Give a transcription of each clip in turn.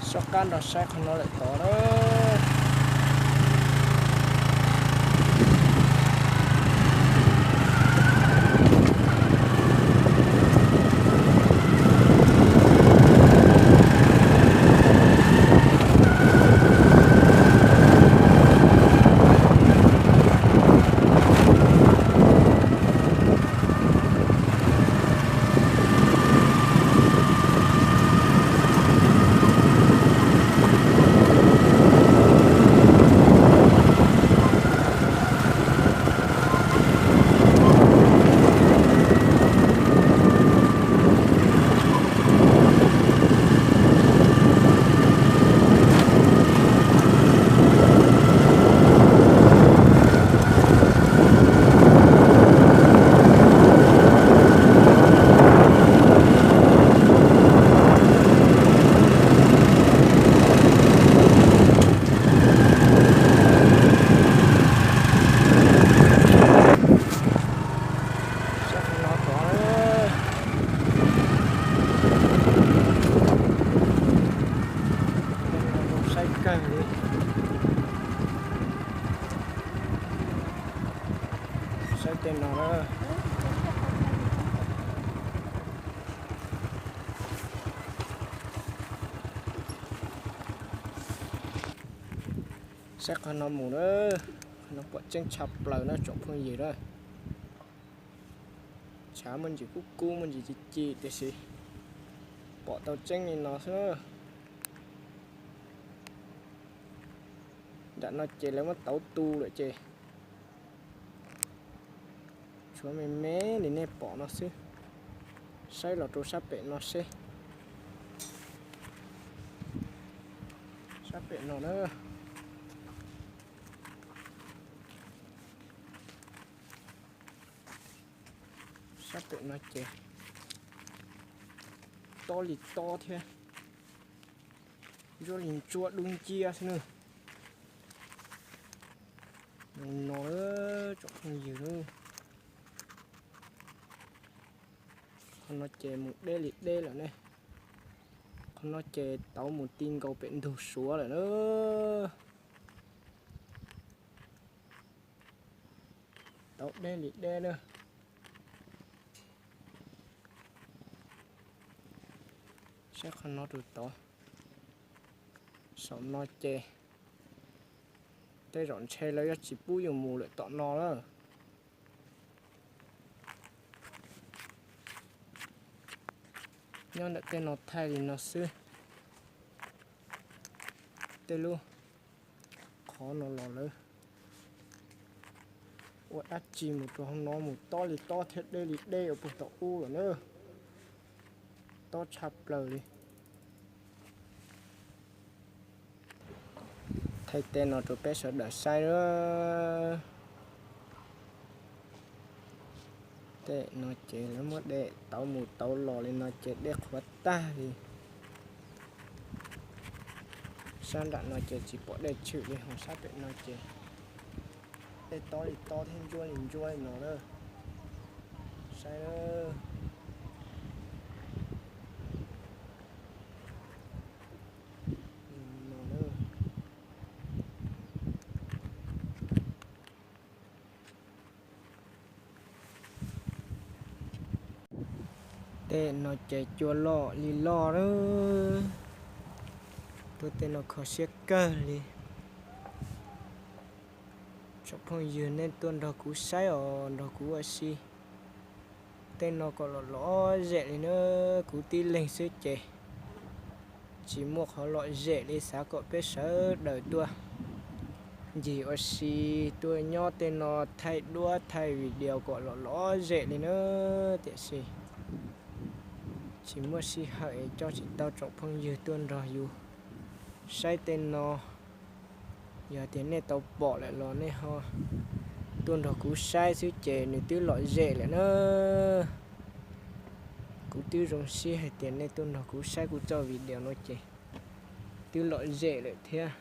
Soj qab nrog saib qhov no lawm tod na. Saib qhov no tod, saib kawg li. Saib tej no na. Saib qhov no mus na, qhov no pom tseeb tshaj plaws na tsoom phooj ywg na. Tshav muaj ntsis kub kub muaj ntsis ci ci tiam sis pom tau tseeb li no xwb. Nram no ces lawv muab tauv tu lawm ces tshuav me me li nej pom no xwb. Saib los rau sab pem no seb. Sab pem no na. Sab pem no ces tob li tob thiab, ntsuab li ntsuab dub nciab xwb na. Mus no tsoom phooj ywg, qhov no ces mus deb li deb lawm ne. Qhov no ces tauv mus ti nkaus pem ntug Suav lawm na. Tauv deb li deb na. Saib qhov no rau tod, saum no ces tej zaum ntshe lawv yuav tsis pub yus mus lawm tom no lawm. Nyob ntawm tej no thaij li no xwb. Tej lub qhov no los lawv ua dab tsi mus rau hauv no mus tob li tob thiab deb li deb ua puag tom ub lawm na. Tob tshaj plaws li. Thaij tej no rau peb sawv daws saib na. Tej no ces lawv muab dej tauv mus tauv los li no ces dej qhuav tag li. Sab nram no ces tsis pom dej tshwm li, ho sab pem no ces dej tob li tob thiab ntsuab li ntsuab li no na. Saib no. Tej no ces cua loj li loj na. Tuaj tej no kho siab kawg li. Tsoom phooj ywg nej tuaj nrog kuv saib os, nrog kuv ua si. Tej no kom lom lom zem li na, kuv tib leeg xwb ces tsis muaj qhov lom zem li, xav kom peb sawv daws tuaj ncig ua si, tuaj nyob tej no thaij duab thaij video kom lom lom zem li na. Tiam sis tsis muaj sij hawm coj tsis tau tsoom phooj ywg tuaj nrog yus saib tej no. Yog tias nej tau pom lawm los nej ho tuaj nrog kuv saib xwb ces nws twb lom zem lawm na. Kuv twb zoo siab hais tias nej tuaj nrog kuv saib kuv txoj video no ces twb lom zem lawm thiab.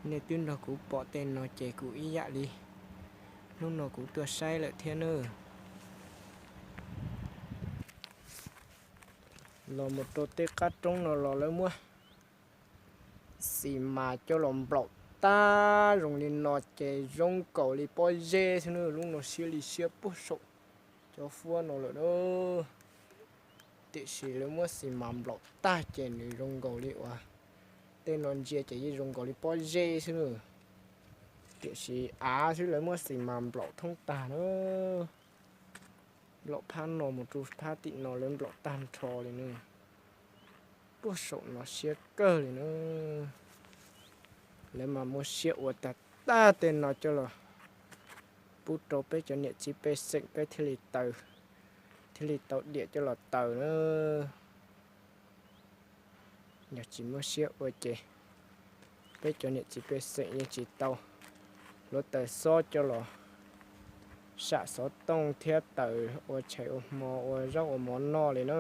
Nej twb nrog kuv pom tej no ces kuv ib yam li hnub no kuv tuaj saib lawm thiab nawb. Los mus rau tej qab roob no los lawv muab Xis mas coj los nplaum tag zoo li no ces zoo nkaus li pob zeb xwb na, lub no siab li siab puag saum cov fuab no lawm na. Tiam sis lawv muab xis mas nplaum tag ces nws zoo nkaus li uas tej no ntsia ces yeej zoo nkaus li pob zeb xwb na. Tiam sis av xwb lawv muab xis mas nplaum thoob tag na. Nplaum phab no mus rau phab tim no lawv nplaum tag nrho li na. Puag saum no siab kawg li na. Lawv mas muaj siab ua tag tag tej no coj los pub rau peb cov niam txiv pej xeem peb thiaj li taws, thiaj li tau diam coj los taws na. Yog tsis muaj siab ua ces peb cov niam txiv pej xeem yeej tsis tau luav taws xob coj los sam xov tooj thiab taws ua tshais ua hmo ua zaub ua mov noj li na.